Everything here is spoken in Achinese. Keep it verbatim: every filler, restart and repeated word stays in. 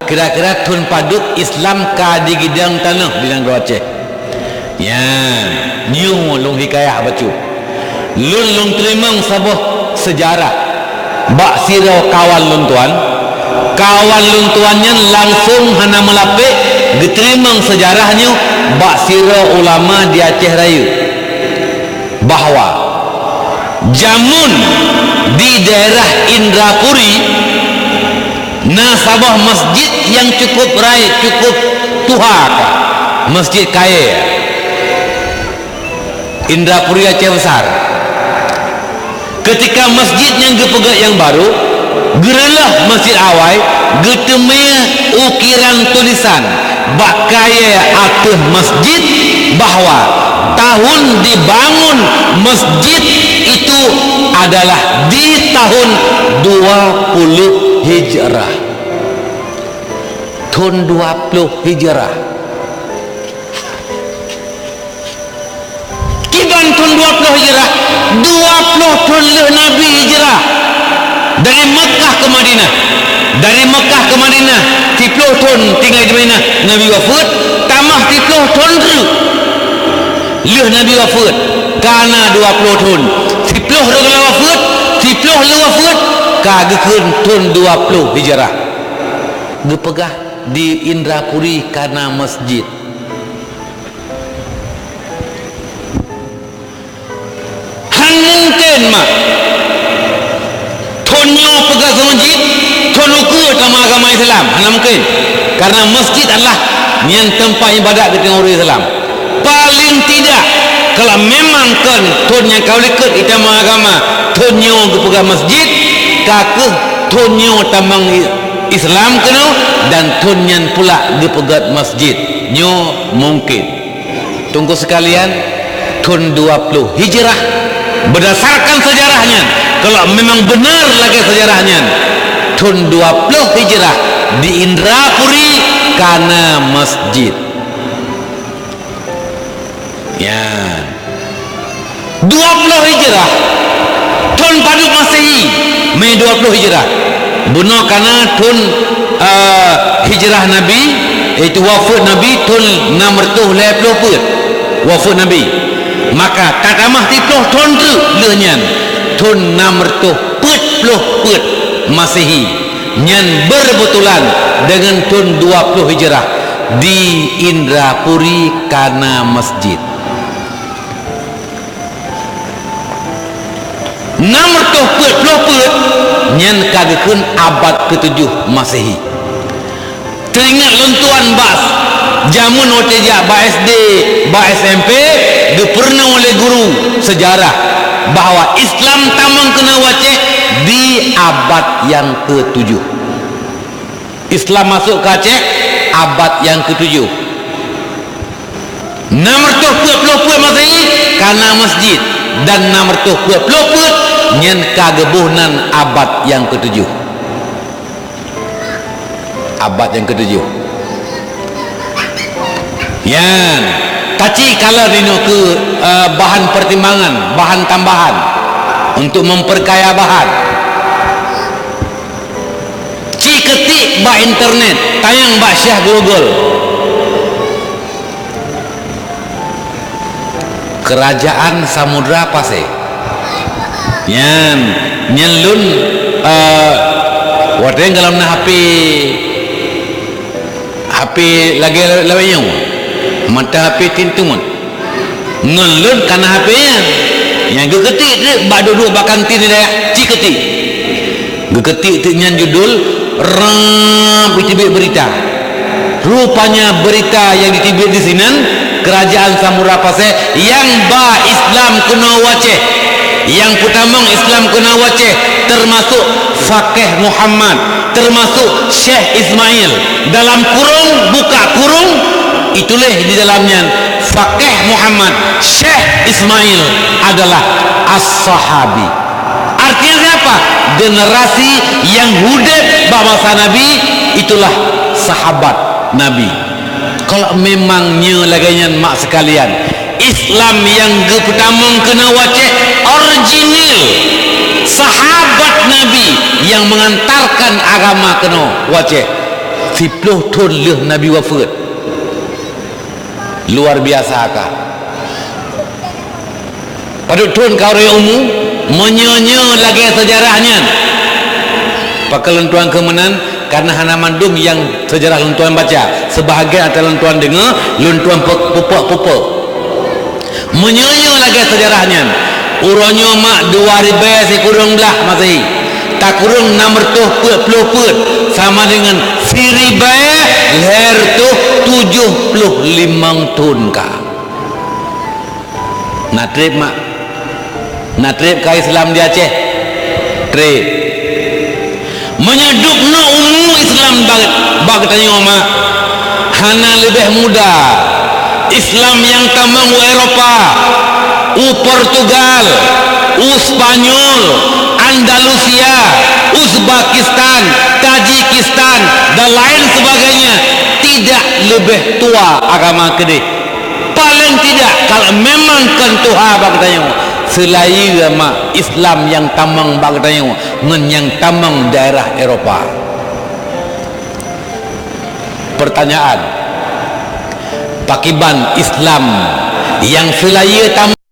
Kira-kira thon padub Islam ka digidang tanoh di nanggroe Aceh? Nyan, nyoe lôn hikayah bacut. Lôn, lôn teurimong saboh seujarah bak sidroe kawan lôn tuan. Kawan lôn tuan nyan langsong hana meulapék geuteurimong seujarah nyoe bak sidroe ulama di Aceh Rayeuk, bahwa jameun di daerah Indrapuri na saboh masjid nyang cukup rayeuk, cukup tuha ka, Masjid Kayée. Indrapuri Aceh Besar. Keutika masjid nyan geupeugét nyang barô, geureulôh masjid awai, geuteumé ukiran tulisan bak kayée ateueh masjid bahwa tahun dibangun masjid itu adalah di tahun dua puluh Hijrah. Thon dua ploh Hijrah. Kiban thon dua ploh Hijrah, dua ploh thon lheueh Nabi hijrah dari Meukah keu Madinah. Dari Meukah keu Madinah, siploh thon tinggai di Madinah, Nabi wafeuet, tamah siploh thon treuk lheueh Nabi wafeuet, ka na dua ploh thon. Siploh roh geulah wafeuet, siploh lheueh wafeuet, ka geukheun thon dua ploh Hijrah. Geupeugah di Indrapuri ka na masjid. Han mungken mak thon nyoe peugah keu masjid, thon ukeue tamong agama Islam. Hana mungken. Karena masjid adalah nyan teumpat ibadat geutanyoe ureuëng Islam. Paling tidak, kalau memang kon thon nyang ka likot itamong agama, thon nyoe geupeugah masjid, ka kheueh thon nyoe tamong i-, Islam keunoe dan thon nyan pula geupeugét masjid. Nyoe mungken. Teungku sekalian, thon dua ploh Hijrah, berdasarkan sejarah nyan, kalau memang benar lagée sejarah nyan, thon dua ploh Hijrah di Indrapuri ka na masjid. Nyan. Dua ploh Hijrah, thon padub Masehi, Mei dua ploh Hijrah. Bunoe ka na thon, eh, hijrah Nabi, yaitu wafeuet Nabi thon nam reutôh lhée ploh peuet. Wafeuet Nabi. Maka ka tamah siploh thon treuk lheueh nyan, thon nam reutôh peuet ploh peuet Masehi. Nyan beureubetulan deungon thon dua ploh Hijrah di Indrapuri ka na masjid. Nam reutôh peuet ploh peuet nyan ka geukheun abad keutujoh Masehi. Teuingat lôn tuan bak jameun watée jak bak S D, bak S M P, geupeureunoe lé guru seujarah bahwa Islam tamong keunoe u Aceh di abad nyang keutujoh. Islam masôk keu Aceh abad nyang keutujoh. Nam reutôh peuet ploh peuet Masehi ka na masjid, dan nam reutôh peuet ploh peuet nyan ka geuboh nan abad nyang keutujoh. Abad nyang keutujoh. Nyan, taci kalon inoe keu, eh, bahan pertimbangan, bahan tambahan untuk memperkaya bahan. Ci keutik bak internet, tanyong bak Syekh Google. Kerajaan Samudra Pasé. Nyan, nyan lôn, eh, watée gohlom na H P, H P lagée lawét nyoe, mantong H P tin teumon. Ngon lôn ka na H P nyan. Nyang geukeutik teuk bak duek-duek bak kantin di dayah, ci keutik. Geukeutik teuk nyan judul, rab, jiteubiet beurita. Rupanya beurita nyang jiteubiet disinan, Kerajaan Samudra Pasé nyang ba Islam keunoe u Aceh. Nyang peutamong Islam keunoe u Aceh, teumasuk Fakih Muhammad, teumasuk Syekh Ismail. Dalam kurung, buka kurung, ituléh di dalam nyan, Fakih Muhammad, Syekh Ismail adalah as-sahabi. Artinya siapa? Generasi nyang udeb bak masa Nabi, itulah sahabat Nabi. Kalau memang nyoe lagée nyan mak sekalian, Islam nyang geupeutamong keunoe u Aceh original, sahabat Nabi nyang mengantarkan agama keunoe u Aceh. Siploh thon lheueh Nabi wafeuet. Luar biasa ka. Padub thon ka ureuëng umu, meunyoe nyoe lagée seujarah nyan. Pakon lôn tuan keu meunan, karena hana mandum nyang seujarah lôn tuan baca. Seubahagian ata lôn tuan deungoe, lôn tuan pe-, pupok-pupok. Meunyoe nyoe lagée seujarah nyan, uroe nyoe mak dua ribée sikureueng blaih Masehi, takureueng nam reutôh peuet ploh peuet, sama deungon siribée lhée reutôh tujoh ploh limong thon ka. Na treb mak? Na treb ka Islam di Aceh? Treb. Meunyoe dub noe umu Islam bak, bak geutanyoe mak, hana leubeh muda Islam nyang tamong u Eropa, u Portugal, u Spanyol, Andalusia, Uzbekistan, Tajikistan, dan lain sebagainya, tidak leubeh tua agama keudeh. Paléng tidak, kalau memang kon tuha bak geutanyoe, seulayeue mak Islam nyang tamong bak geutanyoe ngon nyang tamong daerah Eropa. Pertanyaan, pakiban Islam nyang seulayeue tamong